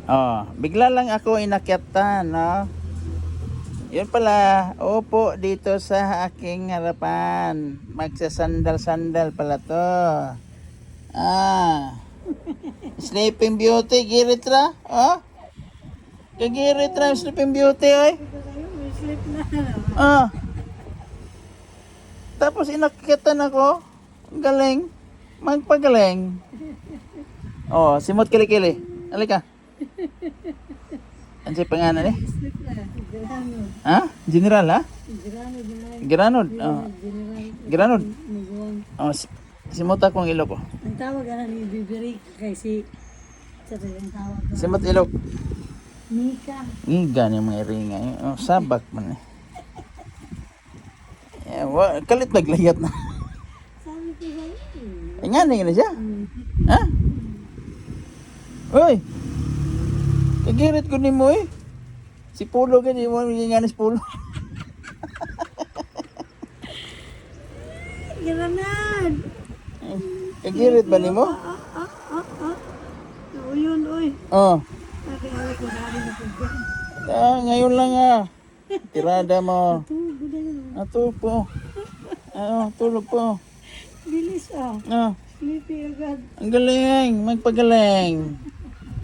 Oh, bigla lang ako inakyatan, no? Yun pala, opo, dito sa aking harapan. Magsasandal-sandal pala to. Ah. Sleeping Beauty, girit ra. Oh. Kagirit ra yung Sleeping Beauty, oy. May sleep na. Ah. Tapos inakyatan ako. Ang galing. Magpagaling. Oh, simot kilikili. Halika. Ano siya pangalan eh? Sleep na. Grano. Ha? General ha? Grano din. Granod. Oh. General. Granod. Niguang. Oh, simot akong ilok. Oh. Ang tawag ana ni Bibirik kay si sa ang tawag. Simot ilok. Mika. Ngiga ni mga iringa. Eh. Oh, sabak man eh. Eh, wa, kalit naglayat na. Sabi ko sa iyo. Eh, nga na siya. Ha? Uy! Kagirit ko ni mo eh. Si Pulo gani mo nga ni si Pulo. Granad. Kagirit ba nimo? Ah ah ah ah. Yun oy. Oh. Sabi ko dali na pagka. Ah, ngayon lang ah. Tirada mo. Tulog na yun. Ato po. Ah, tulog po. Bilis ah. Ah, Sleepy agad. ang galing, magpagaling.